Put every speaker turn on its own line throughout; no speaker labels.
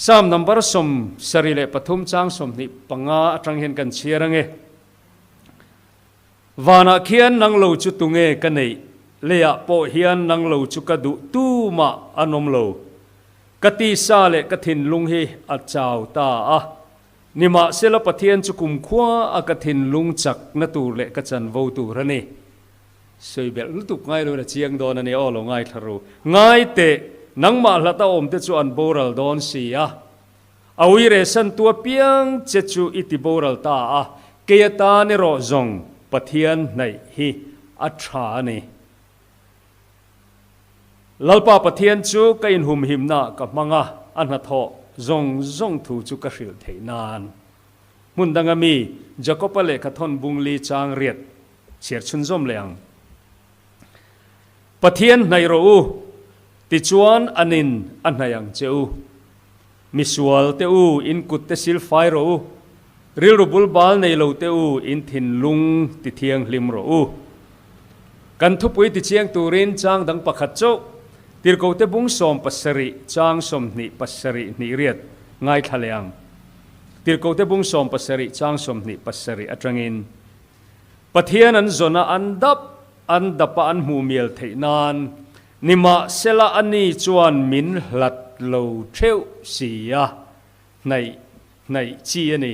Psalm number 73 chang 25 atang hian kan chhiar ange. Vanah khian nang lo chu tunge ka neih, leiah pawh hian nang lo chu ka duh tumah an awm lo. Ka tisa leh ka thinlung hi a chau ta a. Nimahsela Pathian chu kumkhua a ka thinlung chakna tur leh ka chanvo tur a ni. Sawi belh lutuk ngai loin a chiang dawn a ni aw lo ngaithla ru. Ngai teh, nangmah hlata awmte chu an boral dawn si a. A uire santu apiang che chu i ti boral ta a, kei atan erawh zawng Pathian hnaih hi a tha a ni. Lalpa Pathian chu ka inhumhimnaah ka hmang a, a hnathawh zawng zawng thu chu ka hrilh theih nan. Hmun danga mi Jakob-a lehkha thawn bung li chang riat chhiar chhunzawm leh ang. Pathian hnaih rawh u, tichuan anin a hnaih ang che u. Misual te u, in kut te sil fai rawh u. Rilru bul bal nei lo te u, in thinlung ti thianghlim rawh u. Kan thupui ti chiang turin chang dang pakhat chauh, Tirhkohte bung 70 chang 27 hnih riat ngaithla leh ang. Tirhkohte bung 70 chang 27 atangin, Pathian an zawn a an dap an dap a an hmuh mial theih nan, Nimahsela ani chuan min hlat lo theuh si a, hnaih hnaih chi a ni.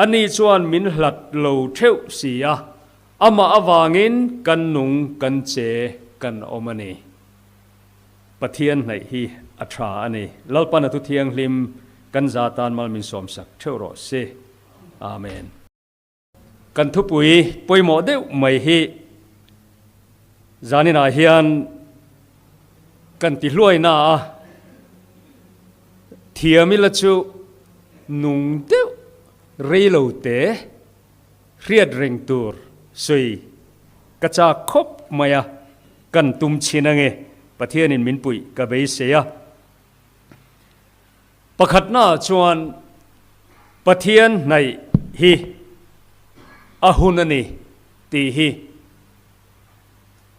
Ani chuan min hlat lo theuh si a, amah avangin kan nung kan che kan awm a ni. Pathian hnaih hi a tha a ni. Lalpan a thu thianghlim kan za tan mal min sawmsak theuh rawh se. Amen. Kan thupui pawimawh deuh mai hi zaninah hian kan ti hluaina a, thiam ila chu nung deuh rei lo te hriat reng tur sawi ka chak khawp mai a, kan tum chhin ange Pathianin min puih ka beisei a. Pakhatnaah chuan Pathian hnaih hi a hun a ni tih hi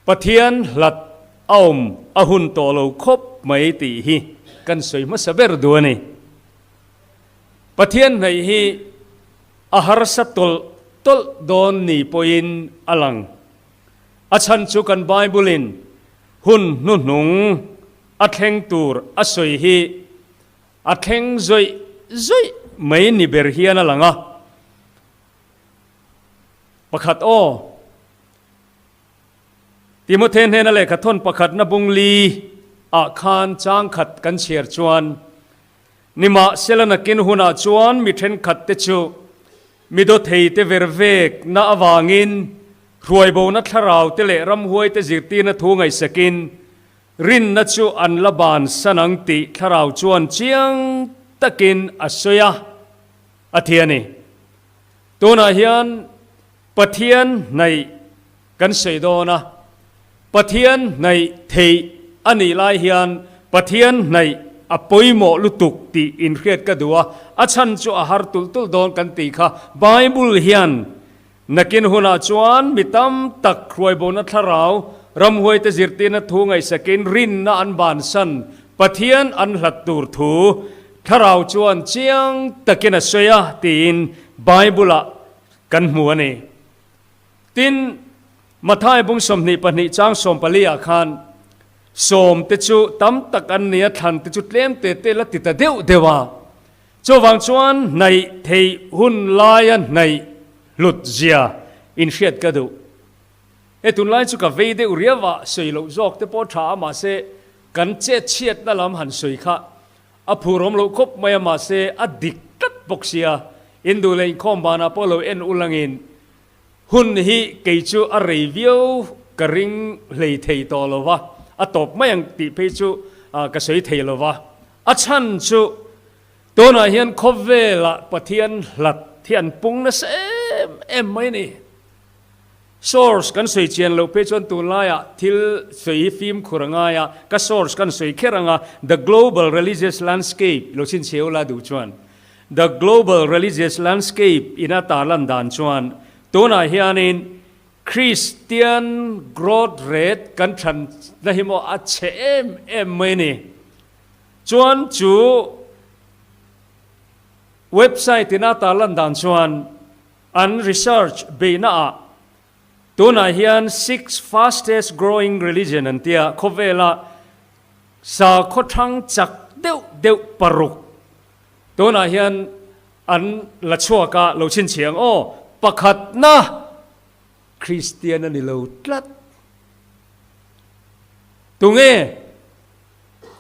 Pathian hlat a awm a hun tawh lo khawp mai tih hi kan sawi hmasa ber duh a ni. Pathian hnaih hi a harsa tawlh tawlh dawn ni pawhin a lang. A chhan chu kan Bible-in hun hnuhnung A thleng tur a sawi hi a thleng zawih zawih mai ni ber hian a lang a. Pakhat aw, Timothe hnena lehkha thawn pakhatna bung li ah khan chang khat kan chhiar chuan, Nimahsela nakin hunah chuan mi thenkhat te chu mi dawthei te ver vek na avangin hruaibona thlarau te leh ramhuai te zirtirna thu ngaihsakin Rinna chu an la bansan ang tih thlarau chuan chiang takin a sawi a, a ti a ni. Tunah hian Pathian hnaih kan sawi dawn a, Pathian hnaih theih a nih lai hian Pathian hnaih a pawimawh lutuk tih inhriat ka duh a, a chhan chu a har tulh tulh dawn kan tih kha Bible hian Nakin hunah chuan mi tam tak hruaibona thlarau, ramhuaite zirtirna thu ngaihsakin rinna an bansan, Pathian an hlat tur thu thlarau chuan chiang takin a sawi a tiin Bible-ah kan hmu a ni. Tin, Mathai bung 22 chang 14 ah khan sawmte chu tam tak an ni a, thlante chu tlem te te la ti ta deuh deuh a. Chuvang chuan hnaih theih hun laia hnaih hlut zia inhriat ka duh. He tunlai chu ka vei deuh riau a, sawi loh zawk te pawh tha a mahse kan chet chhiatna lam han sawi kha a phurawm loh khawp mai a mahse a dik tlat bawk sia, in duh leh inkhawm banah pawh lo en ulangin hun hi kei chu a rei viau ka ring hlei thei tawh lo va, a tawp mai ang tih phei chu ka sawi thei lo va. A chhan chu tunah hian khawvelah Pathian hlat hi an pung nasa em em mai a ni. Source kan sawi chian loh phei chuan tunlaiah thil sawi hi fimkhur a ngai a, ka source kan sawi kher ang a, The Global Religious Landscape lo chhinchhe ula duh chuan The Global Religious Landscape ina tarlan dan chuan tunah hianin Kristian growth rate kan thlan na hi maw a chhe em em mai a ni. Chuan chu Website ina tarlan dan chuan an research beihna ah tunah hian six fastest growing religion an tia khawvela sakhaw thang chak deuh deuh paruk tunah hian an la chhuak a lo chhinchhiang aw pakhatna Kristian a ni lo tlat. Tunge?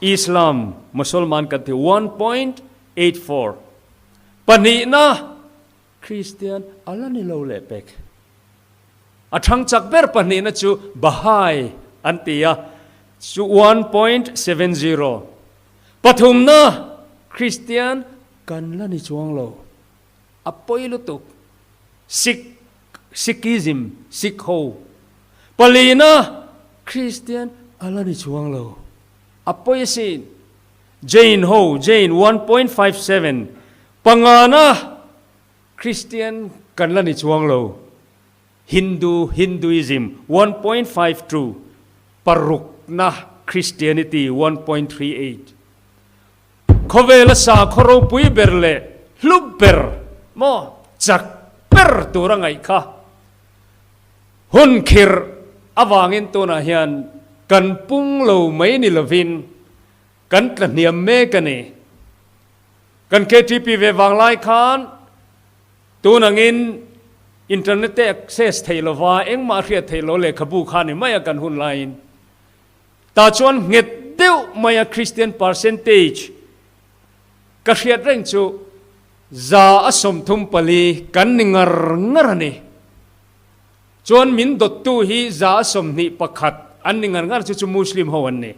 Islam, Mosolman kan ti 1.84. Pahnihna, Kristian a la ni lo leh pek. A thang chak ber pahnihna chu Bahai an ti a, chu 1.70. Pathumna, Kristian kan la ni chuang lo. A pawi lutuk. Sikh, Sikhism, Sikh ho. Palina, Kristian a la ni chuang lo. A pawi asin. Jain ho, Jain 1.57. Pangana, Kristian kan la ni chuang lo. Hindu, Hinduism 1.52. Parukna, Christianity 1.38. Khawvela sakhaw ropui ber leh hlu ber maw chak ber tur a ngaih kha. Hun khirh avangin tunah hian kan pung lo mai ni lovin kan tla hniam mek a ni. Kan KTP ve vang lai khan tun angin internet te access theih lova engmah hriat theih lo lehkhabu kha ni mai a kan hun laiin. Tah chuan nghet deuh maia Kristian percentage ka hriat reng chu 34% kan ni ngar ngar a ni. Chuan min dawttu hi 21% an ni ngar ngar chu chu Muslim ho an ni.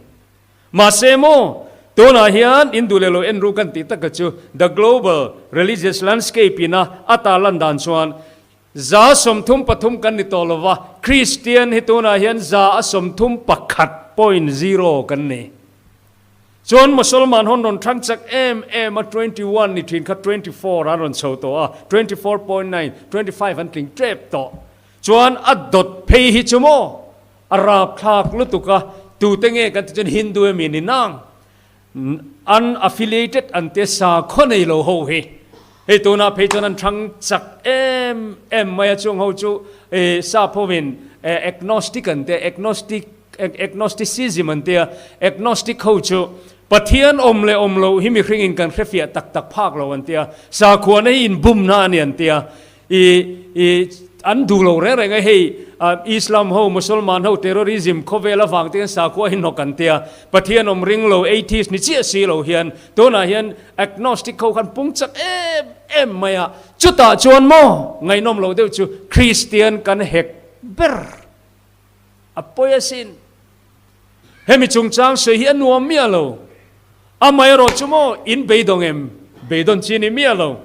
Mahse maw, tunah hian in duh leh lo en ru kan tih taka chu The Global Religious Landscape ina a tarlan dan chuan 33% kan ni tawh lo va, Kristian hi tunah hian 31.0 kan ni. Chuan Mosolman hawn rawn thang chak em em a, 21 ni thin kha 24 an rawn chho tawh a, 24.9, 25 an tling tep tawh. Chuan a dawt phei hi chu maw a rapthlak lutuk a, tute nge kan ti chuan Hindu emi ni nang? Unaffiliated an tia sakhaw nei lo ho hi hei tunah phei chuan an thang chak em em mai a, chung ho chu sap hovin agnostic an tia, agnostic agnosticism an tia, agnostic ho chu Pathian awm leh awm loh hi mihringin kan hrefiah tak tak phak lo an tia, sakhuana hi inbumna a ni an tia, I i an duh lo reng reng a, hei Islam ho, Musalman ho terrorism khawvel avang te hian sakhua hi hnawk an tia, Pathian awm ring lo, atheist ni chiah si lo hian tunah hian agnostic ho khan pung chak em em mai a, chutah chuan maw ngaihnawm lo deuh chu Kristian kan hek ber a pawi asin. Hemi chungchang sawi hi a nuam miah lo. Amaherawh chu maw in beidawng em? Beidawn chi ni miah lo.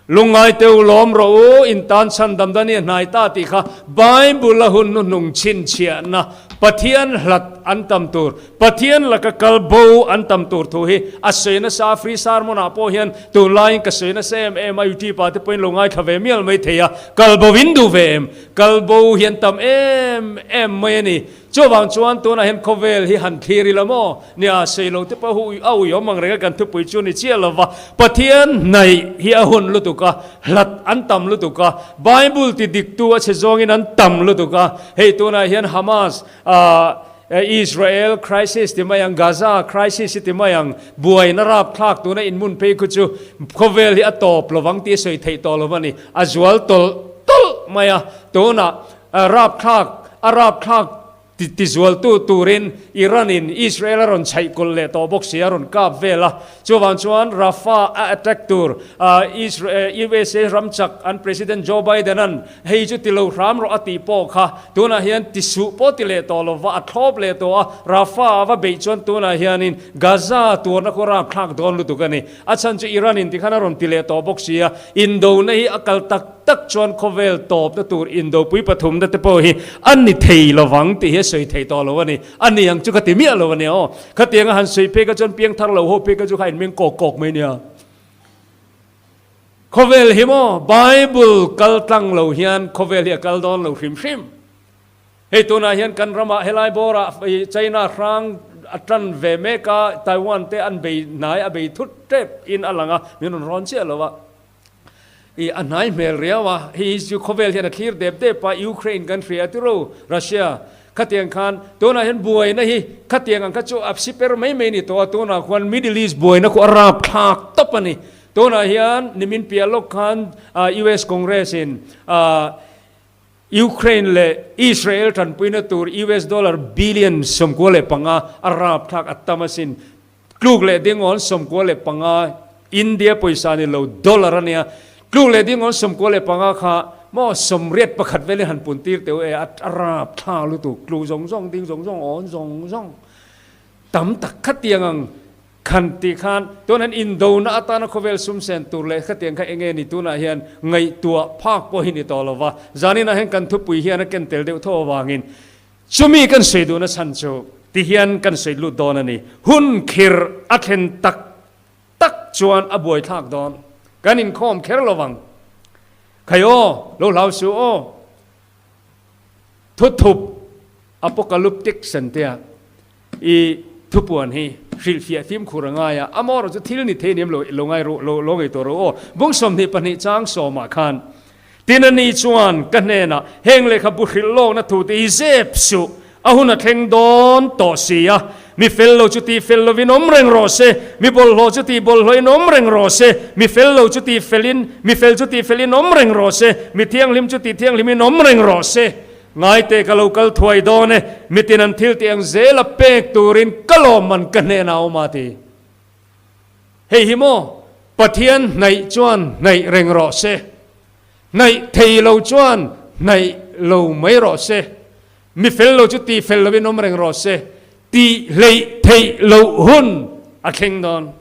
Lungngai teu lawm rawh u, in tan chhandam dan i a hnai ta tih kha Bible a hun hnuhnung chhinchhiahna, Pathian hlat an tam tur, Pathian laka kal bo an tam tur thu hi a sawi nasa a, free sermon ah pawh hian tunlaiin ka sawi nasa em em a, YouTube ah te pawhin lo ngaithla ve mial mai thei a, kal bo in duh ve em? Kal bo hi an tam em em mai a ni. Chuvang chuan tunah hian khawvel hi han thlir ila maw? Nia, sawi lo te pawh hu a uiawm ang reng a, kan thupui chu ni chiah lo va. Pathian hnaih hi a hun lutuk a, hlat an tam lutuk a, Bible ti diktu a chhe zawngin an tam lutuk a. Hei tunah hian Hamas, Israel crisis ti mai ang, Gaza crisis hi ti mai ang, buaina rapthlak tuna inhmun phei khu chu khawvel hi a tawp lovang tih a sawi theih tawh lo a ni. A zual tawlh tawlh mai a, tunah rapthlak a rapthlak tizualtu turin Iran in Israel a rawn chhaih kulh leh tawh bawk si a rawn kap vel a, chuvang chuan Rafah a attack tur USA ram chak an President Joe Biden an hei chu ti lo hram rawh a tih pawh kha tunah hian ti suh pawh ti leh tawh lova a thlawp leh tawh a, Rafah a va beih chuan tunah hianin Gaza tuarna khu rapthlak dawn lutuk a ni. A chhan chu Iran in tikhan a rawn ti leh tawh bawk si a, indona hi a kal tak tak chuan khawvel tawpna tur indopui pathumna te pawh hi a ni thei lovang tih hi a sawi thei tawh lo a ni. A ni ang chu ka ti miah lo a nia aw. Khatianga han sawi phei kha chuan piangthar lo ho phei kha chu kha inmeng kawk kawk mai nia. Khawvel hi maw Bible kal tlang lo hian khawvel hi a kal dawn lo hrim hrim. Hei tunah hian kan ramah helai bawrah China hrang a tan ve mek a, Taiwan te an bei hnai a bei thut tep in a lang a, min rawn rawn chiah lo a. I a hnai hmel riau a, hei hi chu khawvel hian a thlir dep dep a, Ukraine kan hria tiro, Russia khatiang khan tunah hian buaina hi khatiang ang kha chu a siper mai mai ni tawh a, tunah khuan Middle East buaina khu a rapthlak tawp a ni. Tunah hian nimin piah lawk khan US Congress in Ukraine leh Israel tanpuina tur US dollar billion 95 a rapthlak a tam asin. Tluk leh dingawn 95 India pawisa ni lo dollar a nia. Tluk leh dingawn 95 kha maw 81 velin han pun tir teuh e a rapthlak lutuk. Tluk zawng zawng ding zawng zawng awn zawng zawng tam tak khatiang ang khan tih khan tun an indona atana khawvel sum sen tur leh khatiang kha enge ni tunah hian ngaihtuah phak pawh hi ni tawh lo va. Zaninah hian kan thupui hian a ken tel deuh tho avangin Chumi kan sawi duhna chhan chu tihian kan sawi lut dawn a ni. Hun khir a thlen tak tak chuan a buaithlak dawn. Kan inkhawm kher lo vang. Khai aw, lo hlau suh aw. Thuthup apocalyptic sentea i thupuan hi hrilhfiah fimkhur a ngai a, amaherawh chu thil ni thei ni em lo, lo ngai ru, lo lo ngei tawh rawh aw. Bung 22 chang sawmah khan Tin a ni chuan ka hnenah, Heng lehkhabu hrilh lawkna thute hi zep suh, a hun a thleng dawn tawh si a. Mi fel lo chu tih fel lovin awm reng rawh se, mi bawlhhlawh chu tih bawlhhlawhin awm reng rawh se, mi fel lo chu tih felin, mi fel chu tih felin awm reng rawh se, mi thianghlim chu tih thianghlimin awm reng rawh se. Ngaite ka lo kal thuai dawn e, mitin an thil tih ang zela pek turin ka lawmman ka hnenah a awm a ti. Hei hi maw Pathian hnaih chuan hnaih reng rawh se, hnaih thei lo chuan hnaih lo mai rawh se, mi fel lo chu tih fel lovin awm reng rawh se, tih hleih theih loh hun a thleng dawn.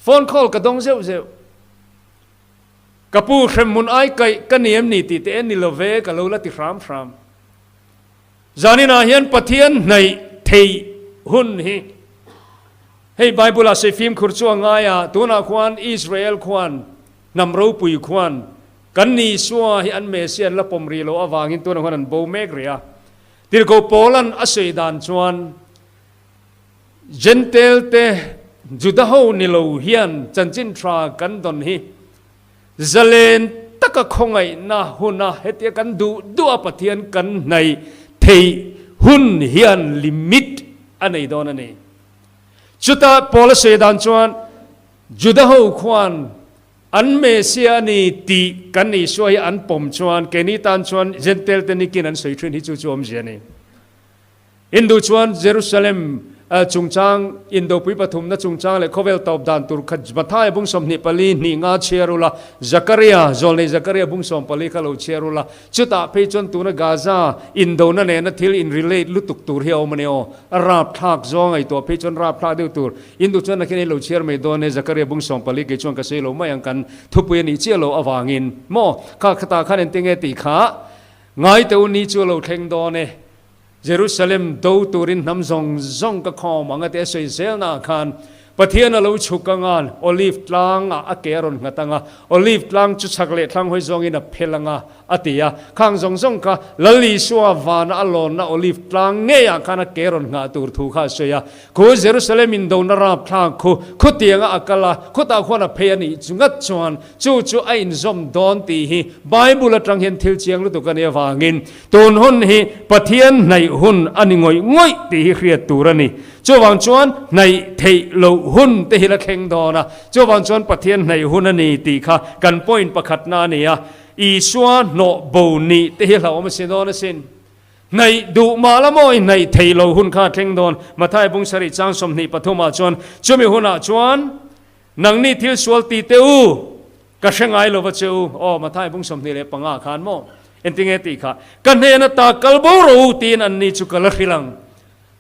Phone call ka dawng zeuh zeuh. Ka pu hremhmun ai kaih ka ni em ni tih te en ni lo ve ka lo la ti hram hram. Zaninah hian Pathian hnaih theih hun hi hei Bible-ah sawi fimkhur chu a ngai a, tunah khuan Israel khuan hnam ropui khuan kan Isua hi an Messiah an la pawm rih loh avangin tunah khuan an bo mek rih a. Tirhkoh Paula'n a sawi dan chuan Jentail-te Juda ho ni lo hian chanchin tha kan dawn hi Zalen taka khawngaihna huna hetia kan duh duh a Pathian kan hnaih theih hun hian limit a nei dawn a ni. Chutah Paula sawi dan chuan Juda ho khuan an Messiah a ni tih kan Isua hi an pawm chuan keini tan chuan Jentail te nikin an sawi thin hi chu chu awmzia a ni. Hindu chuan Jerusalem chungchang, Indopui pathumna chungchang leh khawvel tawp dan tur kha Mathaia bung 24 hnih nga chhiar ula, Zakaria, zawlnei Zakaria bung 14 kha lo chhiar ula, chutah phei chuan tuna Gaza indona nena thil in relate lutuk tur hi a awm a ni aw. A rapthlak zawng ngaihtuah phei chuan rapthlak deuh tur. Hindu chuan nakhin ei lo chhiar mai dawn e, Zakaria bung 14 kei chuan ka sawi lo mai ang kan thupui a nih chiah loh avangin maw kha khatah khan engtinge tih kha ngai teh u ni chu a lo thleng dawn e. Jerusalem do turin hnam zawng zawng ka khawm ang a ti a sawi zelnaah khan Pathian a lo chhuk ang a, Olive tlangah a ke a rawn nghat ang a, Olive tlang chu chhak leh thlang hawi zawngin a phel ang a, a ti a. Khang zawng zawng kha Lal Isua vana a lawnna Olive tlang ngeiah khan a ke rawn nghah tur thu kha a sawi a. Khu Jerusalem indona rapthlak khu khutianga a kal a, khutah khuan a phei a nih chu ngat chuan chu chu a inzawm dawn tih hi Bible atang hian thil chiang lutuk a nih avangin Tun hun hi Pathian hnaih hun a ni ngawih ngawih tih hi hriat tur a ni. Chuvang chuan hnaih theih loh hun te hi la thleng dawn a, chuvang chuan Pathian hnaih hun a ni tih kha kan point pakhatna a ni a. Isua hnawh bo nih te hi hlauhawm a si dawn asin. Hnaih duh mah la maw i hnaih theih loh hun kha a thleng dawn. Matthai bung sarih chang 23 ah chuan chumi hunah chuan nangni thil sual ti teh u, Ka hre ngai lo va che u, aw Mathai bung 25 khan maw? Engtinge tih kha, Ka hnena ta kal bo rawh u tiin anni chu ka la hrilh ang.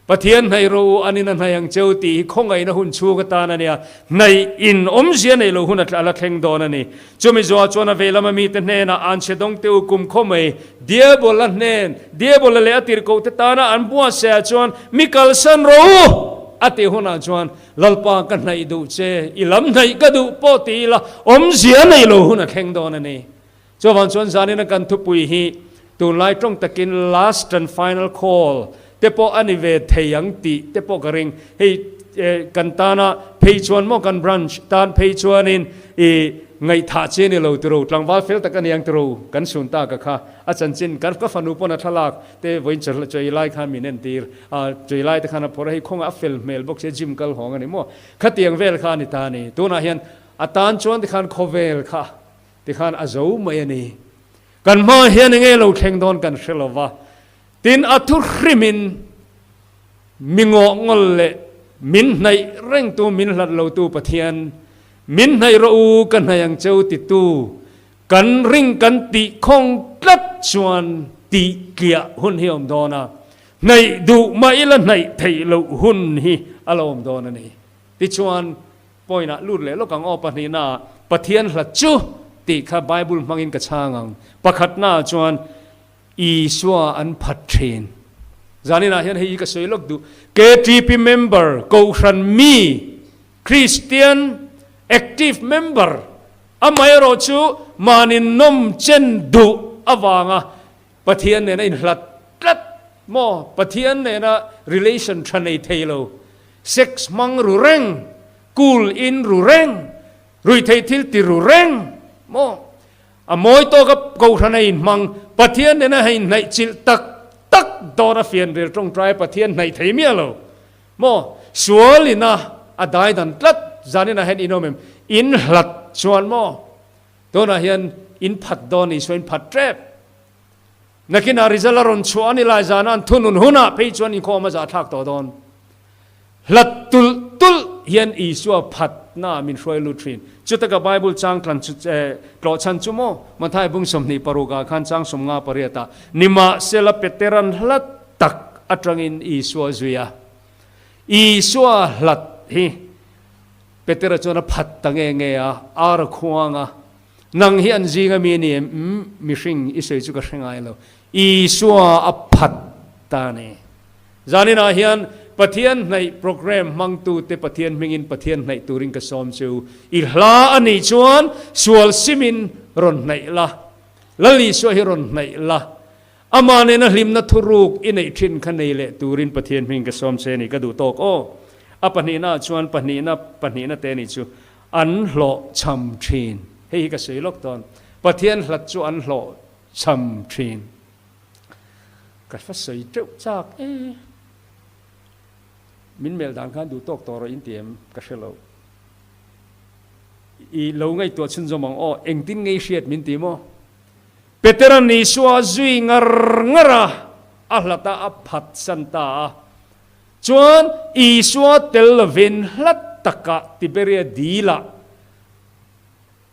Pathian hnaih rawh u, anin a hnaih ang che u tih hi khawngaihna hun chhung atan a nia, hnaih in awmzia neih loh hun a la thleng dawn a ni. Chumi zuah chuan a veilama mite hnenah an chhe dawng teh u kum khaw mai, Diabola hnen, Diabola leh a tirhkohte tana an buatsaih ah chuan mi kalsan rawh u a tih hunah chuan Lalpa ka hnaih duh che, i lam hnaih ka duh pawh ti ila awmzia nei lo hun a thleng dawn a ni. Chuvang chuan zanina kan thupui hi tunlai tawng takin last and final call te pawh a ni ve thei ang tih te pawh ka ring. Hei kan tana phei chuan maw kan branch tan phei chuanin i. Ngaihthah che ni lo tiro, tlangval fel tak a ni ang tiro, kan sun tak a kha. A chanchin kan ka fanu pawn a thlalak te vawiin chawei lai khan min entir a, chawei lai te khan a phawrh a, hei khawnga a fel hmel bawk sia gym kal hawng a ni maw? Khatiang vel kha a ni ta a ni. Tunah hian a tan chuan tikhan khawvel kha tikhan a zo mai a ni. Kan hmaah hian enge lo thleng dawn kan hre lo va, tin a thu hrimin mi ngawh ngawl leh min hnaih rengtu min hlat lotu Pathian, min hnaih rawh u ka hnaih ang cheu titu kan ring kan tih khawng tlat chuan tih tliah hun hi a awm dawn a, hnaih duh mah ila hnaih theih loh hun hi a lo awm dawn a ni. Tichuan Point ah lut leh lawk ang aw pahnihna ah Pathian hla chu tih kha Bible hmangin ka chhang ang. Pakhatna ah chuan Isua an phat thin. Zanin ah hian hei hi ka sawi lawk duh. KTP member, Kohhran mi, Christian active member amaherawh chu mahni nawm chen duh avanga Pathian nena inhlat tlat maw? Pathian nena relation tha nei thei lo, sex hmang ru reng, cool in ru reng, ruihtheih thil ti ru reng maw? A mawi tawka kohhran a inhmang, Pathian nena hei inhnaih chilh tak tak dawn a fianrial tawngtai Pathian hnaih thei miah lo maw? Sual ina a daidan tlat zaninah hian in awm em? Inhlat chuan maw? Tunah hian in phat dawn ni saw in phat tep. Nakinah result a rawn chhuah a ni lai zana an thunun hunah phei chuan inkhawm a zahthlak tawh dawn. Hlat tulh tulh hian Isua phatna min hruai lut thin. Chutaka Bible chang tlan chu tlawh chhan chu maw? Matthai bung 26 ah khan chang 58 ah nimahsela Peteran hlat tak atangin Isua zui a. Isua hlat hi Petera chuan a phat ta nge nge a, ar a khuang a, Nang hi an zinga mi a ni em? Umm, mihring i sawi chu ka hre ngai lo. Isua a phat ta a ni. Zaninah hian Pathian hnaih programme hmangtute Pathian hmingin Pathian hnaih turin ka sawm chu. I hla a nih chuan sual simin rawn hnaih la, Lal Isua hi rawn hnaih la, Amah nena hlimna thuruk i neih thin kha nei leh turin Pathian hming ka sawm che ni ka duh tawk aw. A pahnihna ah chuan pahnihna pahnihna te ni chu an hlawh cham thin. Hei hi ka sawi lawk dawn. Pathian hlat chu an hlawh cham thin. Ka hla sawi teuh chak e. Min melh dan khan duh tawk tawh rawh in ti em ka hre lo. I lo ngaihtuah chhunzawm ang aw. Engtin ngei hriat min ti maw? Petera'n Isua a zui ngar ngar a, a hlat a, a phatsan ta a. Chuan Isua tel lovin hlat takah Tiberia dilah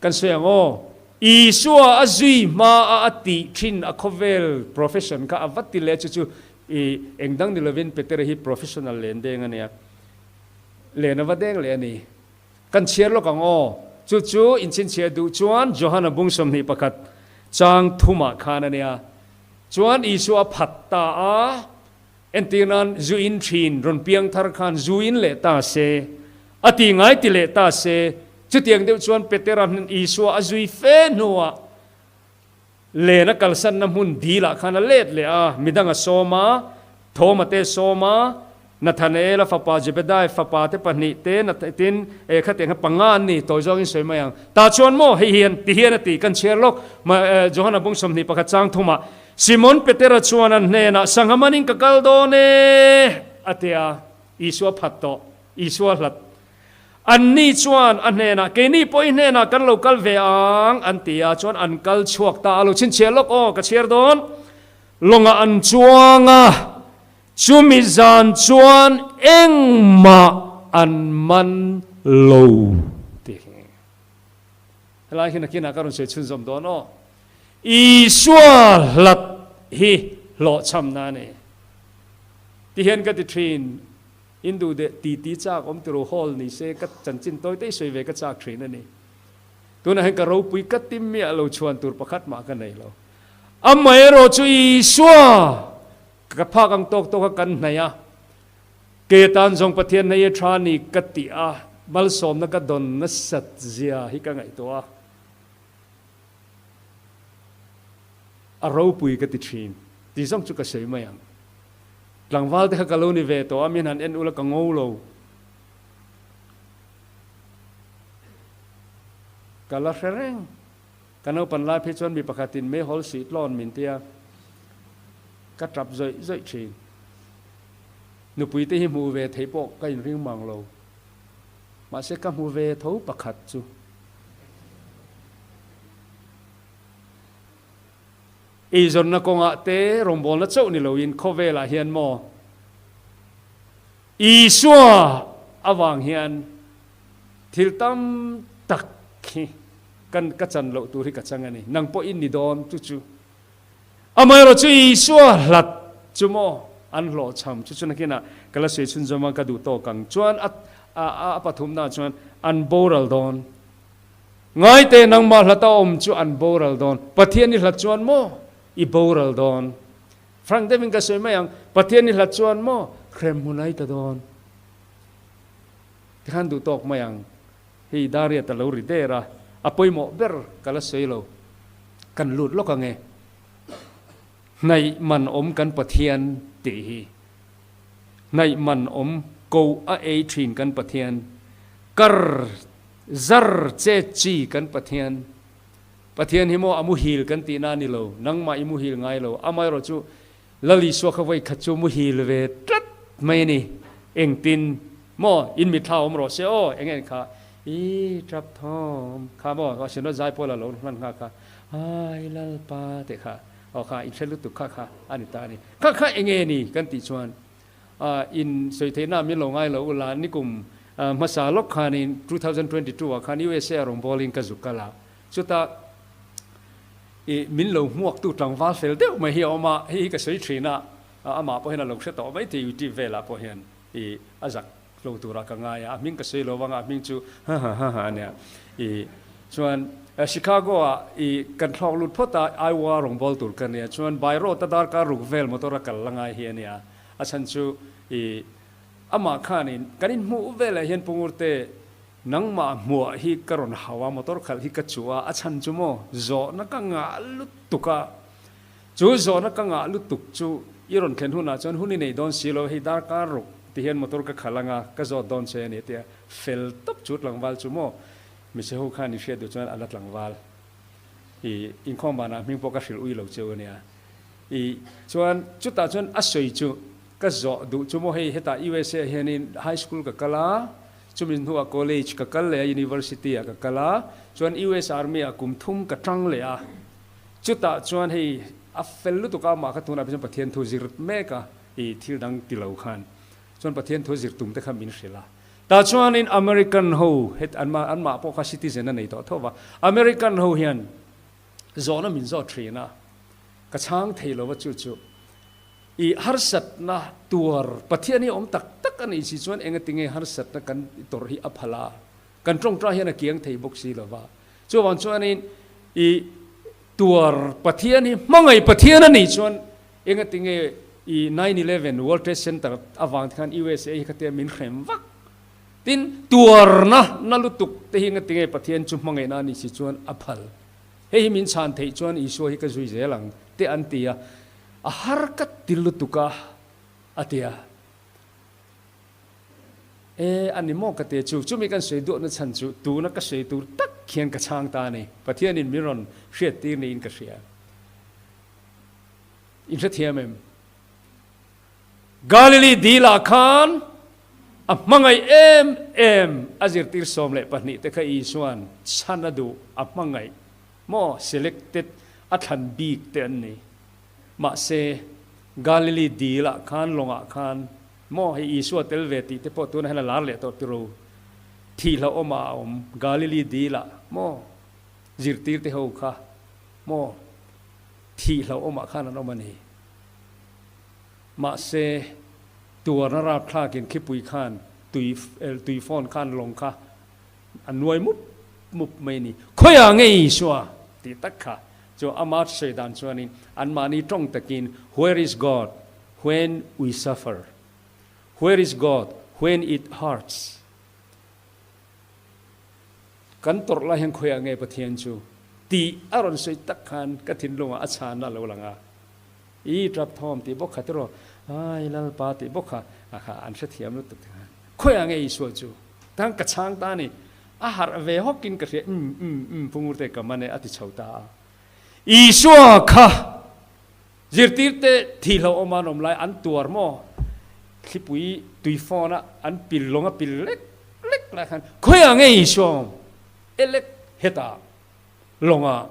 kan sawi ang aw, Isua a zui hma a a tih thin a khawvel profession kha a va ti leh chu chu i eng dang ni lovin Petera hi professional len deng a nia, len a va deng leh a ni. Kan chhiar lawk ang aw. Chu chu inchhinchhiah duh chuan Johana bung 21 chang thumah khan a nia. Chuan Isua a phat ta a, entir nan zu in thin rawn piang thar khan zu in leh ta se, a ti ngai ti leh ta se, chutiang deuh chuan Petera hnen Isua a zui fe hnuah len a kalsanna hmun dilah khan a let leh a, midang a sawm a, Thoma te sawm a, Nathanaela fapa Zebedai fapa te pahnih te, tin, eh khatiang kha panga an ni, tawi zawngin sawi mai ang. Tah chuan maw, hei hian, ti hian a ti, kan chhiar lawk, Johana bung 21 chang thumah, Simon Petera chuan an hnenah, Sangha manin ka kal dawn e, a ti a, Isua phat tawh, Isua hlat. Anni chuan a hnenah, Keini pawh i hnenah kan lo kal ve ang, an ti a, chuan an kal chhuak ta a, lo chhinchhiah lawk aw, ka chhiar dawn. Lawngah an chuang a, chumi zan chuan engmah an man lo tih hi. Helai hi nakinah ka rawn sawi chhunzawm dawn aw. Isua hlat hi hlawhchhamna a ni. Tihian ka ti thin. In duh deh ti ti chak awm tiro hall ni se ka chanchin tawi te sawi ve ka chak thin a ni. Tunah hian ka ropui ka ti miah lo chhuan tur pakhat mah ka nei lo. Amaherawh chu Isua ka phak ang tawk tawk a kan hnaih a, kei atan zawng Pathian hnaih a tha ni ka tih a, malsawmna ka dawn nasat zia hi ka ngaihtuah a, a ropui ka ti thin tih zawng chu ka sawi mai ang. Tlangval te kha ka lo ni ve tawh a, min han en ula ka ngo lo. Ka la hre reng. Ka naupan lai phei chuan mi pakhatin meihawl sih tlawn min tia ka tap zawih zawih thin. Nupui te hi hmuh ve theih pawh ka inring mang lo. Mahse ka hmu ve tho pakhat chu. Eizawnna kawngah te rawngbawlna chauh ni loin khawvelah hian maw Isua avang hian thil tam tak hi kan ka chan loh tur hi ka chang a ni. Nang pawh in ni dawn chu chu. Amaherawh chu Isua hlat chu maw an hlawhchham chu chu nakinah ka la sawi chhunzawm a ka duh tawk ang chuan a a pathumna chuan an boral dawn. Ngaite nangmah hlata awm chu an boral dawn. Pathian i hlat chuan maw i boral dawn. Frank deuhin ka sawi mai ang, Pathian i hlat chuan maw hrem hmun ai ta dawn. Tikhan duh tawk mai ang. Hei Dariat a lo ri der a, a pawimawh ber ka la sawi lo. Kan lut lawk ang e. Hnaih man awm kan Pathian tih hi. Hnaih man awm ko a ei thin kan Pathian. Kar zar che chi kan Pathian. Pathian hi maw a muhil kan tihna a ni lo, nangmah i muhil ngai lo, amaherawh chu Lal Isua kha vawi khat chu muhil ve tlat mai a ni, engtin maw in mitthla awm rawh se aw, eng en kha i tap thawm kha maw Sinawt Zaipawl a lo hman nghak kha ai Lalpa tih kha aw kha in hre lutuk kha kha a ni ta a ni, kha kha enge ni kan tih chuan In sawi theihna min lo ngai lo ula, nikum hmasa lawk khanin 2022 ah khan USA a rawn bawlin ka zuk kal a, chutah i min lo hmuaktu tlangval fel deuh mai hi a awm a, hei hi ka sawi thin a, amah pawh hian a lo hre tawh mai thei YouTube velah pawh hian i a zak lo turah ka ngai a, a hming ka sawi lo vang a, a hming chu ha ha ha ha a nia. I chuan Chicago ah i kan thlawk lut phawt a, Iowa rawn bawl tur ka nia, chuan by road a darkar ruk vel motor a kal la ngai hi a nia. A chhan chu i amah khanin kan inhmuh velah hian Pu Ngurte nangmah hmuah hi ka rawn hau a, motor khalh hi ka chuh a, a chhan chu maw zawhna ka ngah lutuk a, chu zawhna ka ngah lutuk chu i rawn thlen hunah chuan hun i nei dawn si lo, hei darkar ruk ti hian motor ka khalh anga ka zawt dawn che a ni a ti a, fel tawp chu tlangval chu maw Miche ho khan i hriat duh chuan a la tlangval i inkhawm banah hming pawh ka hrilh ui lo cheu a nia. I chuan chutah chuan a sawi chu ka zawh duh chu maw hei hetah USA ah hianin high school ka kal a, chumi hnuah college ka kal leh a, university ah ka kal a, chuan US army ah kum thum ka tang leh a, chutah chuan hei a fel lutuk a amah kha tunah phei chuan Pathian thu zir mek a, i thil dang ti lo khan chuan Pathian thu zir tum te kha min hrilh a. Tah chuanin American ho het anmah pawh kha citizen a nei tawh tho va, American ho hian zawhna min zawt thin a, ka chhang thei lo va chu chu i harsatna tuar Pathian hi awm tak tak a nih si chuan engatinge harsatna kan tawrh hi a phal a, kan tawngtai hian a kiang thei bawk si lo va, chuvang chuanin i tuar Pathian hi hmangaih Pathian a nih chuan engatinge i 9/11 World Trade Center avang te khan USA hi khatia min hrem vak tin tuarna na lutuk te hi engatinge Pathian chu hmangaihna a nih si chuan a phal. Hei hi min chhan theih chuan Isua hi ka zui zel ang te an ti a, a har ka ti lutuk a, a ti a. E, a ni maw ka ti a chu, chumi kan sawi duahna chhan chu tuna ka sawi tur tak hian ka chhang ta a ni. Pathianin min rawn hriattir niin ka hria. In hrethiam em? Galilee dilah khan a hmangaih em em a zirtir 12 te kha Isua'n chhan a duh a hmangaih maw selected a thlan bik te an ni. Mahse Galilee dilah khan lawngah khan maw hei Isua tel ve tih te pawh tunah hian a lar leh tawh tiro thih hlauhawmah a awm Galilee dilah maw zirtir te ho kha maw thih hlauhawmah khan an awm a ni. Mahse, tuarna rapthlakin khipui khan tui tui phone khan lawng kha a nuai mup mup mai a ni. Khawiah nge Isua? tih tak kha chu ama sawi dan chuanin anmahni tawng takin Where is God when we suffer? Where is God when it hurts? Kan tawrh lai hian khawiah nge Pathian chu? tih a rawn sawi tak khan ka thinlungah a chhanna a lo lang a. I tap thawm tih bawk kha tiraw, ai Lalpa tih bawk kha a kha an hrethiam lutuk te khan khawiah nge Isua chu? Tang ka chhang ta a ni. A harh ve hawkin ka hria, Umm, umm, umm, Pu Ngurte ka man e, a ti chho ta a. Isua kha zirtirte thihloh awm an awm lai an tuar maw? Thlipui tui phone a an pil lawng a pil lek lek lai khan khawiah nge Isua awm? Elek hetah lawngah.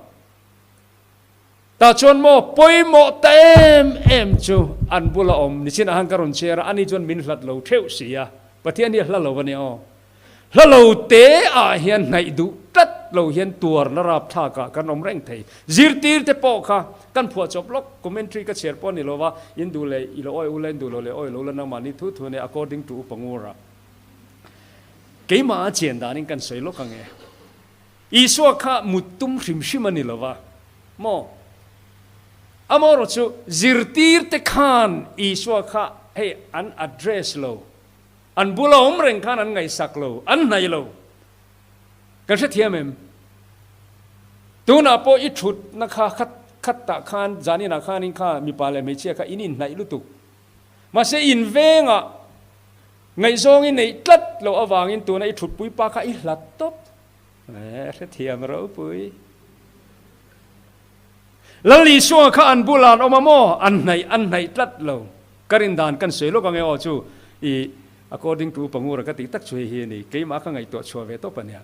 Tah chuan maw pawimawh ta em em chu an bula awm nichin ah khan ka rawn chhiar a, ani chuan min hlat lo theuh si a, Pathian hi a hla lo a nia aw. Hla lo te ah hian hnaih duh tlat lo hian tuarna rapthlak ah kan awm reng thei. Zirtir te pawh kha kan phuah chawp lawk, commentary ka chhiar pawh a ni lo va, in duh leh i lo awi ula, in duh lo leh awi lo la nangmahni thu thu a nia according to Upa Ngura. Keimah a chian danin kan sawi lawk ang e. Isua kha mut tum hrim hrim a ni lo va maw? Amaherawh chu zirtirte khan Isua kha hei an address lo, an bula awm reng khan an ngaihsak lo, an hnaih lo. Kan hrethiam em? Tunah pawh i thutna kha khat khattah khan zaninah khanin kha mipa leh hmeichhia kha in inhnaih lutuk. Mahse invengah Ngaihzawng i neih tlat loh avangin tuna i thutpui pa kha i hlat tawp. Eh, hrethiam ropui. Lal Isua kha an bulah an awm a maw? An hnaih, an hnaih tlat lo. Ka rin dan kan sawi lawk ange aw chu i according to Upa Ngura ka tih tak chu hei hi a ni. Keimah ka ngaihtuah chhuah ve tawp a nia.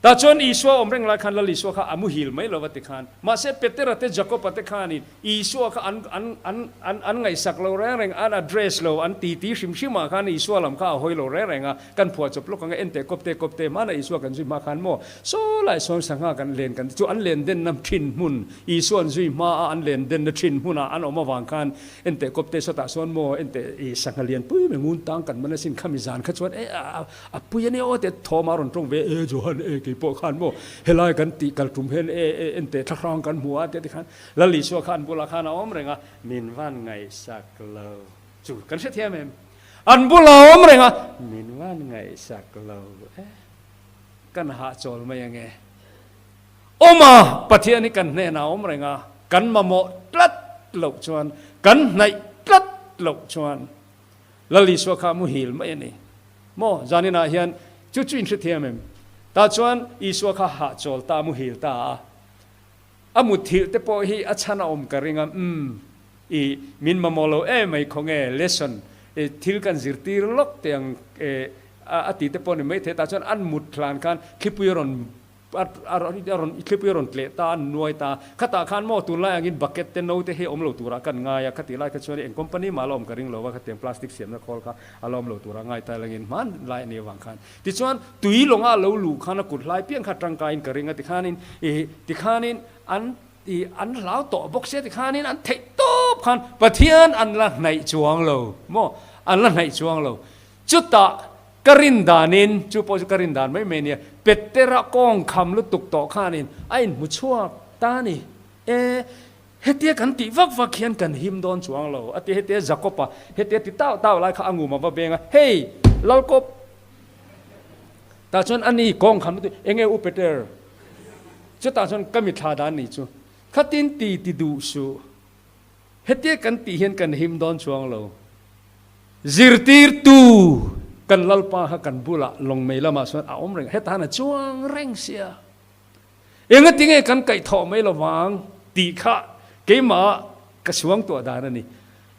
Tah chuan Isua awm reng lai khan Lal Isua kha a muhil mai lo va ti khan. Mahse Petera te Jakoba te khanin Isua kha an an an an an ngaihsak lo reng reng, an address lo, an titi hrim hrimah khan Isua lam kha a hawi lo reng reng a. Kan phuah chawp lawk ang e, enteh kawpte kawpte hmana Isua kan zui hma khan maw saw lai sawn sangha kan len kan ti chu an len denna thin hmun Isua an zui hma a an len denna thin hmunah an awm avang khan enteh kawpte sawtah sawn maw enteh i sangha lianpui mai ngun tang kan man asin khami zan kha chuan e a A pui a nia aw teh thawm a rawn tawng ve e Johan e kei pawh khan maw helai kan tih kal tum hian e e en teh thlahrang kan hmu a teh tikhan Lal Isua kha an bulah khan a awm reng a min van ngaihsak lo chu kan hrethiam em an bulah a awm reng a min van ngaihsak lo e kan hahchawl mai ange awm a Pathian hi kan hnenah a awm reng a kan mamawh tlat loh chuan kan hnaih tlat loh chuan Lal Isua kha a muhil mai a ni. Maw? Zaninah hian chu chu in hrethiam em? Tah chuan Isua kha hahchawl ta, a muhil ta a. A muthilh te pawh hi a chhan a awm ka ring a, umm, i min mamawh lo em mai khaw nge lesson, i thil kan zirtir lawk teh ang e a ti te pawh ni maithei. Tah chuan an mut hlan khan thlipui a rawn A rawn thlipui a rawn tleh ta, a nuai ta. Khatah khan maw tunlai angin bucket te no te hi awm lo turah kan ngai a, khatih lai kha chuan eng company mah la awm ka ring lo a, khatiang plastic siamna khawl kha a la awm lo turah ngai ta langin hmanlai a nih avang khan. Tichuan tui lawnga a lo luh khan a kut hlai piang kha tangkaiin ka ring a, tikhanin ih tikhanin an ih an hlau tawh bawk sia tikhanin an theih tawp khan Pathian an la hnaih chuang lo maw, an la hnaih chuang lo. Chutah Ka rin danin, chu pawh chu ka rin dan mai mai nia, Petera kawng kham lutuk tawh khanin a inhmu chhuak ta a ni. E, hetia kan tih vak vak hian kan him dawn chuang lo, a ti. Hetia Jakob-a hetia ti tau tau lai kha a ngum a va beng a, Hei, Lalkawp! Tah chuan a ni kawng kham lutuk, Enge u Peter? Chutah chuan ka mithla dan ni chu, Khatin ti ti duh suh. Hetia kan tih hian kan him dawn chuang lo. Zirtirtu kan Lalpa kha kan bulah lawngmei lamah chuan a awm reng a, heta han a chuang reng sia. Engati nge kan kaihthawh mai lovang tih kha keimah ka suang tuah dan a ni.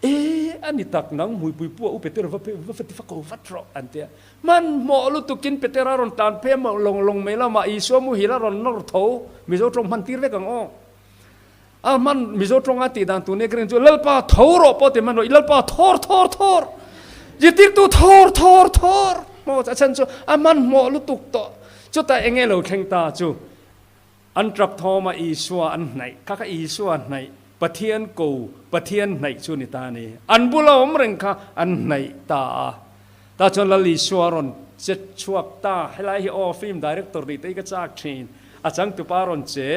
E, a ni tak nang hmuipui pu a u Petera va va ti va ko vat rawh an ti a. Hmanhmawh lutukin Petera rawn tan phei a lawngmei lamah Isua muhil a rawn nawr tho, Mizo tawng hman tir vek ang aw. A hman Mizo tawnga tih dan tur nia ka rin chu Lalpa tho rawh pawh ti hman rawh i Lalpa thawr thawr thawr zirtirtu thawr thawr thawr maw a chhan chu a hmanhmawh lutuk tawh chutah eng nge lo thleng ta chu an tap thawm a Isua an hnaih kha kha Isua hnaih Pathian ko Pathian hnaih chu ni ta a ni an bula awm reng kha an hnaih ta a tah chuan Lal Isua rawn che chhuak ta helai hi aw film director nih te hi ka chak thin a changtupa rawn che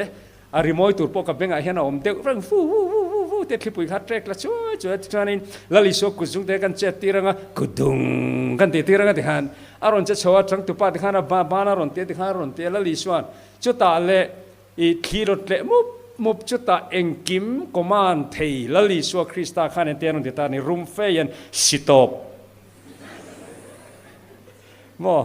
A rimawi tur pawh ka bengah hian a awm deuh reng vu vu vu vu vu te thlipui kha trek la chuai chuai a tichuanin Lal Isua kut zung te kan chet tir anga kut dung kan tih tir anga tikhan a rawn che chho a changtupa tikhan a ban a rawn tia tikhan a rawn tia Lal Isua'n chutah leh i thli rawn tleh mup mup chutah engkim command thei Lal Isua Krista khan engtia rawn ti ta ni rum fe hian si tawp maw.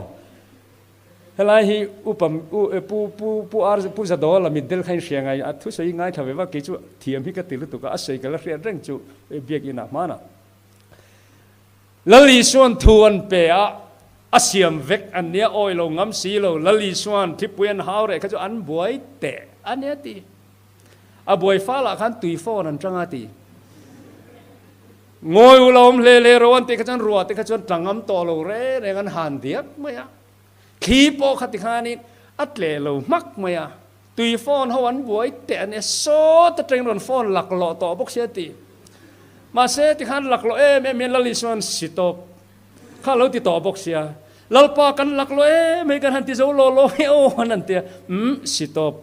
Helai hi upa u pu pu pu ar pu Zadawla mitdel kha in hria ngai a thusawi ngaithla ve vak kei chu thiam hi ka ti lutuk a, a sawi ka la hriat reng chu biakinn ah hmanah. Lal Isuan thu an pe a, a siam vek an nia awi lo ngam si lo, Lal Isuan thlipui an hau reh kha chu an buai teh a nia ti. A buai fal ah khan tui fawn an tang a ti. Ngawi u la awm hle hle ro an tih kha chuan ruah te kha chuan tla ngam tawh lo reng reng an han diak mai a. Thli pawh kha tikhanin a tleh lo hmak mai a, tui phone ho an buai teh a nia, sawt atangin rawn phone laklawh tawh bawk sia ti. Mahse tikhan laklawh em em hian Lali chuan si tawp kha a lo ti tawh bawk sia, Lalpa kan laklawh em hei kan han ti zo law law nge aw an han ti a, umm si tawp.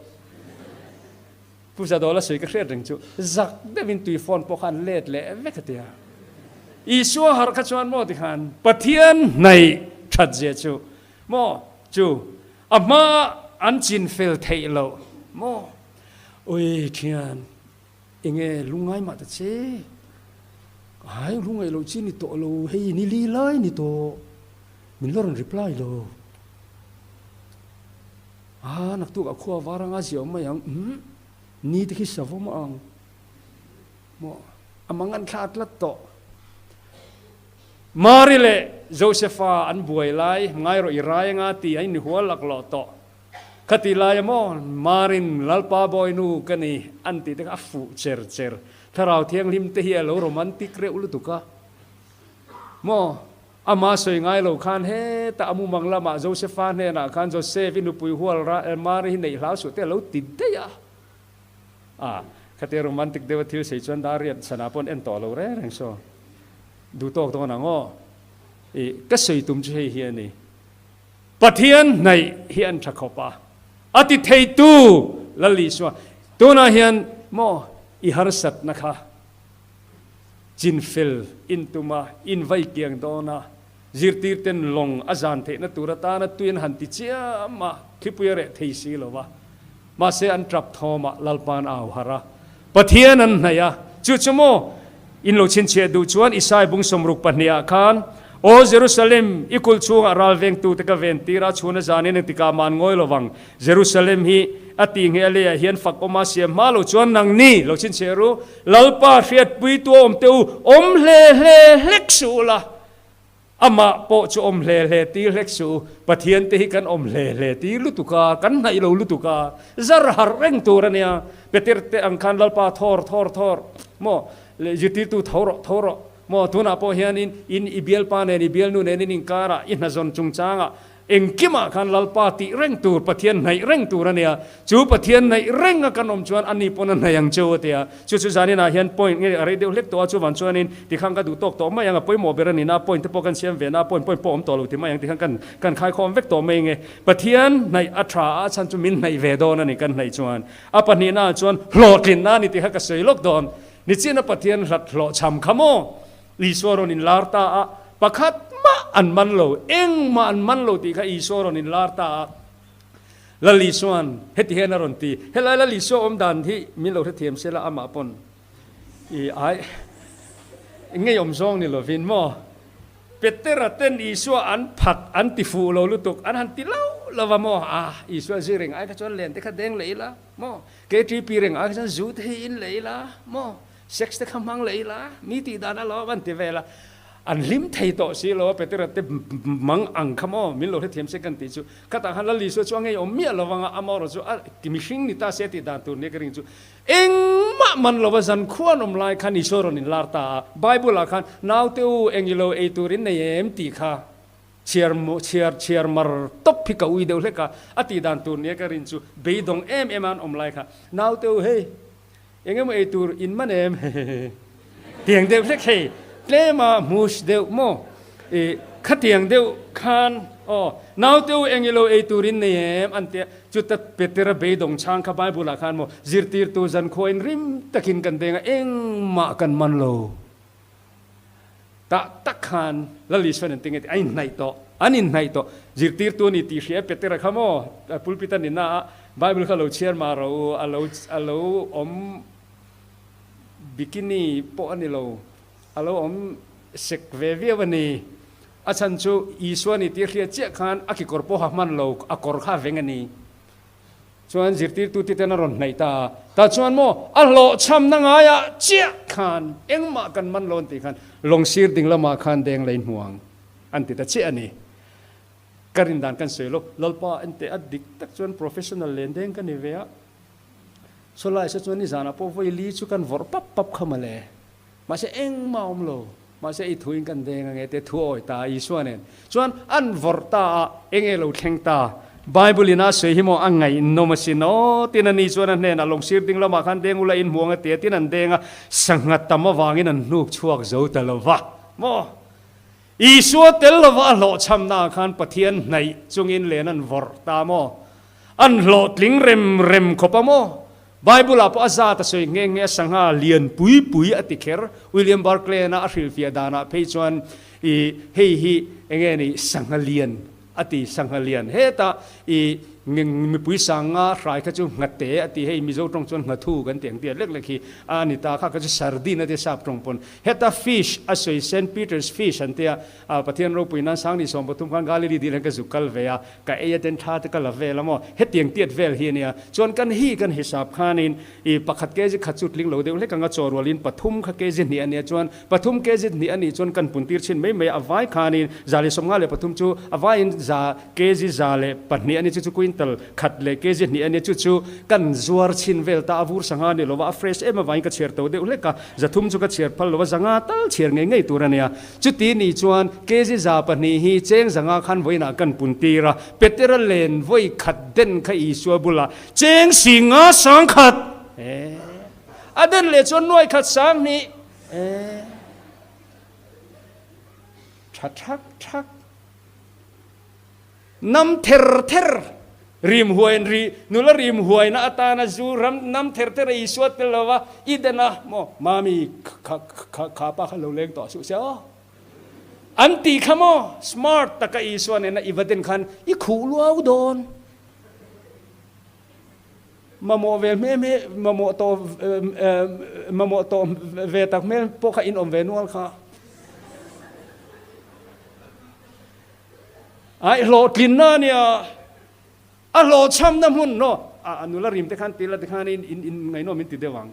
Pu Zadawla sawi ka hriat reng chu zak deuhin tui phone pawh kha an let leh vek a tia. Isua harh kha chuan maw tikhan Pathian hnaih that zia chu maw chu a hma an chin fel theih loh maw ui thian enge lungngai mah ta che ai lungngaih loh chi ni tawh lo hei ni li lai ni tawh min la rawn reply lo. A, naktuk ah khua var anga ziah awm mai ang, umm, ni te khi savawm ang maw, a mang an thla tlat tawh. Mari leh Josepha an buai lai, ngai rawh i rai anga ti a in hual laklawh tawh. Khati lai a maw, Marin Lalpa Bawinu ka ni an tih te kha a fuh cher cher. Thlarau Thianghlim te hi a lo romantic reuh lutuk a maw. Amah sawi ngai lo khan hetah a mumang lamah Josefa hnenah khan Josef i nupui hual ra Mari hi neih hlau suh te a lo ti daih a. A, khatia romantic deuha thil sawi chuan dar riat sanah pawh an en tawh lo reng reng saw. Duh tawk dawn ang aw. I, ka sawi tum chu hei hi a ni. Pathian hnaih hi an tha khawp a, a ti theitu Lal Isua tunah hian maw i harsatna kha Chinfel intuma invai kiang dawn a, zirtirten lawng a zan theihna tur atana tui an han ti chiam a, thlipui a reh thei si lo va. Mahse an tap thawm a, Lalpa'n a au harh a, Pathian an hnaih a, chu chu maw in lo chhinchhiah duh chuan Isai bung 62 ah khan, Aw Jerusalem, i kulh chhungah ralvengtute ka ven tir a, chhun a zanin engtikah mah an ngawi lo vang. Jerusalem hi a tih nge a leiah hian fak awma siam hma lo chuan nangni lo chhinchhiah ru, Lalpa hriatpuitu a awm teh u, awm hle hle hlek suh ula, amah pawh chu awm hle hle tir hlek suh u, Pathian te hi kan awm hle hle tir lutuk a, kan hnaih lo lutuk a, zar harh reng tur a nia, Peter te ang khan Lalpa thawr thawr thawr maw, zirtirtu tho rawh tho rawh maw, tunah pawh hianin in i bialpa nen i bialnu nen in inkarah i hnazawn chungchangah Engkimah khan Lalpa tih reng tur, Pathian hnaih reng tur a nia. Chu Pathian hnaih reng a kan awm chuan ani pawn a hnaih ang cheu a ti a. Chu chu zaninah hian point nge a rei deuh hlek tawh a, chuvan chuanin tikhan ka duh tawk tawh mai ang, a pawimawh ber a ni na, point te pawh kan siam ve na, point point pawh awm tawh lo ti mai ang tikhan kan kan khaikhawm vek tawh mai nge. Pathian hnaih a tha a, a chhan chu min hnaih ve dawn a ni kan hnaih chuan. A pahnihnaah chuan hlawhtlinna a ni tih kha ka sawi lawk dawn. Nichina Pathian hlat hlawhchham kha maw? Isua rawn inlar ta a, pakhat mah an man lo, engmah an man lo tih kha Isua rawn inlar ta a. Lal Isua'n heti hian a rawn ti, Helai Lal Isua awm dan hi min lo hrethiam se la amah pawn i ai ngeiawm zawng ni lovin maw? Petera ten Isua an phat an ti fuh lo lutuk, an han ti lo lo va maw? Ah, Isua zir reng ai kha chuan len te kha deng leh ila maw? KTP reng ai kha chuan zu te hi in leh ila maw? Sex te kha hmang leh ila, mi tih dan a lo an ti vel a, an hlim thei tawh si lo a, Petera te mang ang kha maw min lo hrethiam se kan tih chu, khatah khan Lal Isua chu a ngeiawm miah lo vang a, amaherawh chu a mihring ni ta se tih dan tur nia ka ring chu, engmah man lo va zan khuan awm lai khan Isua rawn inlar ta a, Bible ah khan naute u eng ilo ei tur in nei em tih kha chhiar chhiar chhiar mar tawp hi ka ui deuh hlek a, a tih dan tur nia ka rin chu beidawng em em a an awm lai kha, naute u hei. Eng emaw ei tur in man em? Tiang deuh hlek hei, tlema hmush deuh maw? I khatiang deuh khan aw, naute u eng ilo ei tur in nei em? An tia, chuta Petera beidawng chhang kha Bible ah khan maw zirtirtu zankhua in rim takin kan deng a, engmah kan man lo. Tah tak khan Lal Isuan an ti nge tih a inhnaih tawh, an inhnaih tawh. Zirtirtu a ni tih hria Petera kha maw pulpit a ni na a, Bible kha lo chhiar mah rawh u, a lo a lo awm bikini pawh a ni lo, a lo awm sek ve viau a ni. A chhan chu Isua ni tih hriat chiah khan a kekawr pawh ha hman lo, a kawr kha a veng a ni. Chuan zirtirtu te ten a rawn hnaih ta a, tah chuan maw a hlawhchhamna ngaiah chiah khan engmah kan man lo an tih khan lawng sir ding lamah khan deng lei hmuang an ti ta chiah a ni. Ka rin dan kan sawi lo, Lalpa enteh a dik tak chuan professional len deng ka ni ve a, sawlai se chuan nizanah pawh vawi li chu kan vawrh pap pap kha mawle. Mahse engmah a awm lo. Mahse i thuin kan deng ange te thu a awi ta a Isua nen chuan an vawrh ta a, enge lo thleng ta? Bible in a sawi hi maw a ngaihnawm asin aw tin ani chuan a hnenah lawng sir ding lamah khan deng ula in hmuang a ti a tin an deng a, sangha tam avangin an hnuk chhuak zo ta lo va maw? Isua tel lova a hlawhchhamna ah khan Pathian hnaih chungin len an vawrh ta maw? An hlawhtling rem rem khawp a maw? Bible ah pawh a zat a sawi nghe nghe a sangha lian pui pui a ti kher. William Barclay-na a hrilhfiah danah phei chuan i hei hi enge ni sangha lian a ti, sangha lian hetah i mipui sanga hrai kha chu nghate a ti, hei Mizo tawng chuan nghathu kan ti ang tih lek lek hi a ni ta, kha kha chu sardine a ti sap tawng pawn. Heta fish a sawi Saint Peter's fish an tia, Pathian ropui nan Sangni 13 khan Galilee dil hian ka zuk kal ve a, ka ei a ten tha te ka la vel a maw? Hetiang tiat vel hi a nia. Chuan kan hi kan hisap khanin i pakhat kg khat chu tling lo deuh hlek anga chaw rualin pathum kha kg hnih a nia. Chuan pathum kg hnih a nih chuan kan pun tir chhin mai mai a, a vai khanin 153 chu a vaiin za kg 102 a ni, chu chu quintal khat leh kg hnih a nia, chu chu kan zuar chhin vel ta a, vur sangha a ni lo va, a fresh em avangin ka chhiar to deuh hlek a, 300 chu ka chhiar phal lo va, 500 tal chhiar ngei ngei tur a nia. Chuti nih chuan kg 200 hi cheng 500 khan vawiinah kan pun tir a, Petera len vawi khat den kha Isua bulah cheng singa sang khat e, a den leh chuan nuai khat sang hnih e, tha thak thak. Nam ther ther rim huain ri nula rim huaina atana zu ram nam ther ther a Isua tel lova i den a maw mami kha kha kha pa kha lo leng tawh suh se aw an tih kha maw smart taka Isua nena i va den khan i khuh luau dawn mamawh ve hme hme mamawh tawh mamawh tawh ve tak hmel pawh kha in awm ve nual kha. Ai hlawhtlinna a nia, a hlawhchhamna hmun no a nula rim te khan tila te khan in in ngaihnawm in ti deuh ang.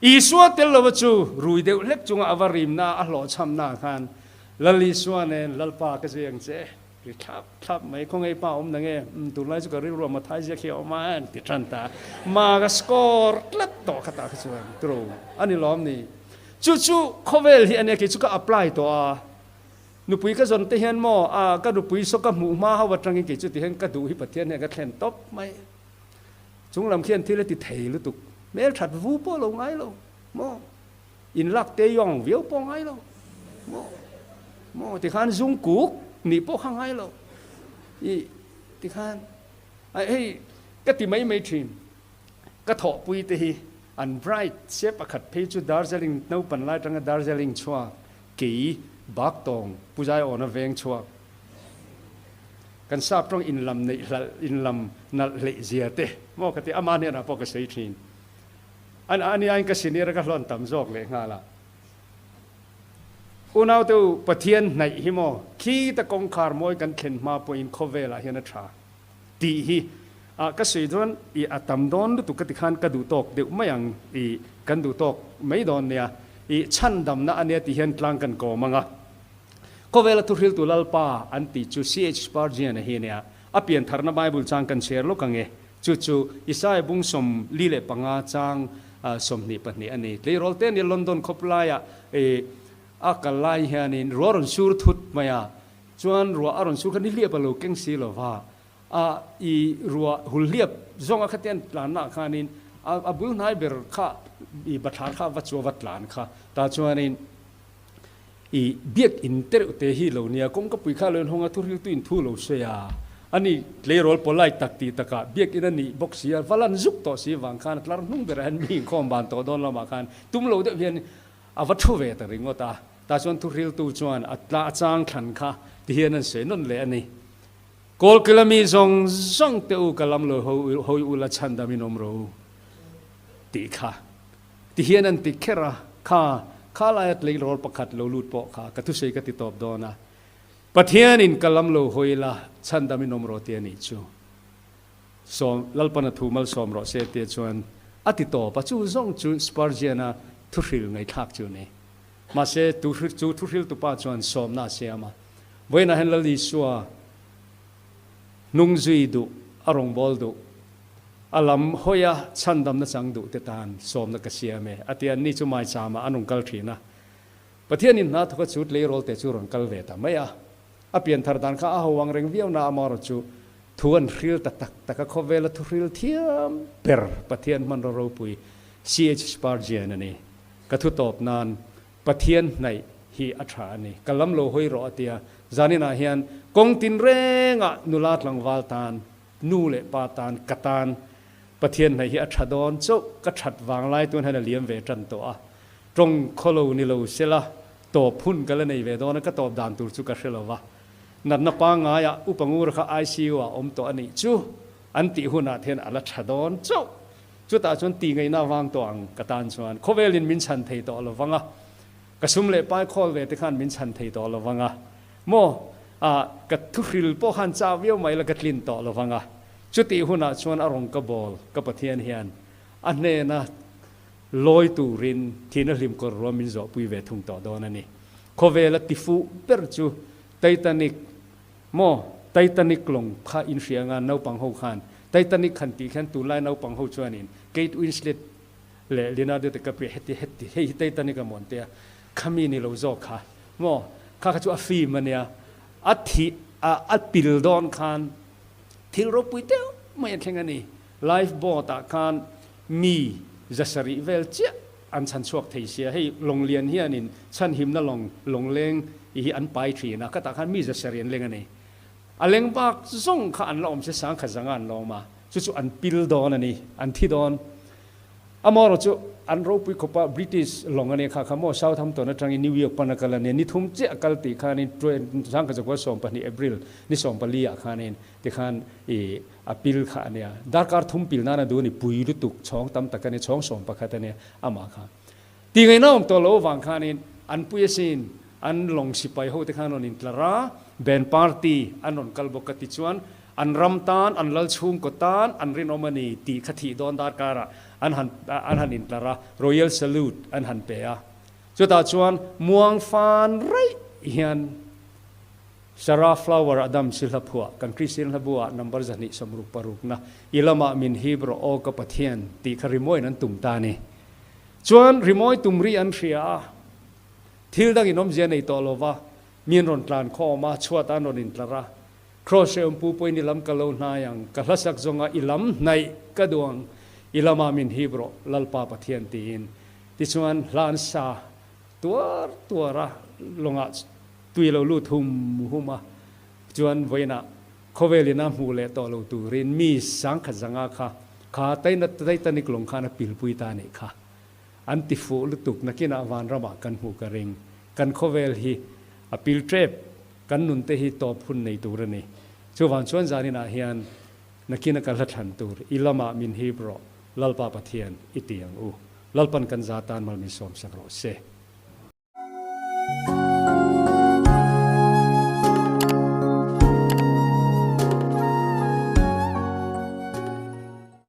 Isua tel lova chu rui deuh hlek chunga a va rimna a hlawhchhamna khan Lal Isua nen Lalpa ka zui ang che ri thlap thlap mai khawngaih pa awm na nge umm tunlai chu ka rilru a Mathai ziak hi a awm a an ti tan ta ma ka score tlat tawh kha tah kha chuan tro a ni lawm ni chu chu khawvel hi a nia kei chu ka apply tawh a. Nupui ka zawn te hian maw, a ka nupui saw ka hmuh hma ho atangin kei chu ti hian ka duh hi Pathian hian ka thlen tawp mai. Chung lam khian thil a ti thei lutuk. Hmel that vu pawh lo ngai lo maw, in lak te yawng viau pawh ngai lo maw, maw tikhan zung kuk nih pawh kha ngai lo. I tikhan a hei ka ti mai mai thin. Ka thawhpui te hi an bright sia pakhat phei chu Darjeeling naupan lai atanga Darjeeling chhuak Kei bak tawng Pu Zaiawna veng chhuak kan sap tawng inlam neih hlalh inlam nalh hleih zia te maw ka ti ama hnenah pawh ka sawi thin. An ani aiin ka senior a ka hlawn tam zawk leh nghal a. Unau te u Pathian hnaih hi maw khita kawngkhar mawi kan thlen hma pawhin khawvelah hian a tha tih hi a ka sawi dawn i a tam dawn lutuk ka ti khan ka duh tawk deuh mai ang i kan duh tawk mai dawn nia i chhandamna a nia tih hian tlang kan kawm ang a. Khawvela thuhriltu Lalpa an tih chu CH Spurgeon a hi nia a piantharna Bible chang kan chhiar lawk ang e. Chu chu Isaiah bung 45 chang 22 a ni. Tleirawl te nia London khawplaiah i a kal lai hianin ruah rawn sur thut mai a chuan ruah a rawn sur kha nihliap a lo keng si lo va. A i ruah hul hliap zawnga khatian tlanna ah khanin a bul hnai ber kha i bathlar kha va chu a va tlan kha tah chuanin i biak in tereuh te hi lo nia kawngka pui kha lo inhawng a thuhriltu in thu lo sawi a ani tleirawl polite tak tih takah biak in a nih bawk si a va lan zuk tawh si vang khan a tlar hnung berah hian mi inkhawm ban tawh dawn lamah khan tum lo deuh hian a va thu ve ta ringawt a tah chuan thuhriltu chuan a tla a chang thlan kha tihian an sawi nawn leh a ni. Kawlkila mi zawng zawng te u ka lam lo hawi ula chhandam in awm ro u tih kha ti hian an ti kher a, kha kha laia tleirawl pakhat lo lut pawh kha ka thusawi ka ti tawp dawn a. Pathianin ka lam lo hawi la, chhandamin awm rawh ti a nih chu. Sawm, Lalpan a thu malsawm rawh se tia chuan a ti tawp a, chu zawng chu Spurgeon-a thuhril ngaihthlak chu a ni. Mahse, tu chu thuhriltupa chuan sawmna a siam a, Vawiinah hian Lal Isua hnung zui duh, a rawngbâwl duh, a lam hawia chhandamna chang duh te tan sawmna ka siam e, a ti a, ni chu maichâmah an rawn kal ṭhin a. Pathianin hna thawka chu tleirawl te chu rawn kal ve ta mai a. A pian thar dan kha a ho ang reng viau na amaherawh chu thu an hril ta tak tak a, khawvela thu hril thiam ber Pathian hmanraw ropui CH Spurgeon a ni. Ka thu tawp nan Pathian hnaih hi a tha a ni. Ka lam lo hawi rawh a tia, zaninah hian kawng tin rengah nula tlangval tan, nu leh pa tan, ka tan Pathian hnaih hi a tha dawn chauh, ka that vang lai tun hian a liam ve tan tawh a. Tawng khawlo ni lo sela, tawp hun ka la nei ve dawn a, ka tawp dan tur chu ka hre lo va. Natna pangngaiah Upa Ngura kha ICU ah awm tawh a nih chu an tih hunah te hian a la tha dawn chauh. Chutah chuan tih ngaihna avang tawh ang ka tan chuan khawvelin min chhan thei tawh lo vang a, ka sum leh pai khawl ve te khan min chhan thei tawh lo vang a, maw ah ka thuhril pawh khan chau viau mai la ka tlin tawh lo vang a. Chutih hunah chuan a rawn ka bawl ka Pathian hian a hnena Lawi turin thihna hlim kawr ruam min zawhpui ve thung tawh dawn a ni. Khawvela tifuh ber chu Titanic maw? Titanic lawng kha in hria anga naupang ho khan Titanic han tih khian tunlai naupang ho chuanin Kate Winslet leh Leonardo DiCaprio heti heti hei hi Titanic a mawn tia khami ni lo zawk kha maw? Kha kha chu a film a nia a thih a a pil dawn khan thil ropui deuh mai a thleng a ni. Life boat ah khan Mi zasarih vel chiah an chhan chhuak thei sia, hei Lawnglian hianin chhanhimna lawng lawngleng i hi an pai thin a, khatah khan mi zasarih an leng a ni. A leng bak zawng kha an la awm se sangkhat zanga an la awm a, chu chu an pil dawn a ni, an thi dawn. Amaherawh chu an ropui khawpa British lawng a nia kha kha maw Southampton atangin New York pan a kal a nia, ni thum chiah a kal tih khanin sangkhat zakua 12 April ni 14 ah khanin tikhan i A pil kha a nia. Darkar thum pil nana duh a ni, pui lutuk, chhawng tam tak a nia, chhawng 11 a nia, amah kha. Ti ngaihna awm tawh lo avang khanin an pui asin, an lawng sipai ho te khan rawn intlar a, band party an rawn kal bawk a tichuan an ram tan, an lal chhungkaw tan an rinawm a ni tih kha thih dawn darkarah an han an han intlar a, Royal Salute an han pe a. Chutah chuan muang fan raih hian Sarah Flower Adam si hla phuah kan Kristian hla bu ah number 266 na i lamah min hip rawh aw ka Pathian tih kha rimawiin an tum ta a ni. Chuan rimawi tum ri an hria a, thil dangin awmzia nei tawh lo va, mi an rawn tlan khawm a, chhuat ah an rawn intlar a, Kraws hrehawm pu pawhin i lam ka lo hnai ang, ka hlasak zawnga i lam hnaih ka duh ang, i lamah min hip rawh Lalpa Pathian tiin. Tichuan hla an sa tuar tuar a, lawngah Tui lo lut hum hum a, chuan vawiinah khawvelin a hmuh leh tawh lo turin mi sangkhat zanga kha kha Titanic lawng khan a pilpui ta anih kha. An ti fuh lutuk nakinah vanramah kan hmuh ka ring. Kan khawvel hi a pil tep, kan nunte hi tawp hun nei tur a ni. Chuvang chuan zaninah hian nakina ka hla thlan tur i lamah min hip rawh Lalpa Pathian i ti ang u. Lalpan kan za tan mal min sawmsak rawh se.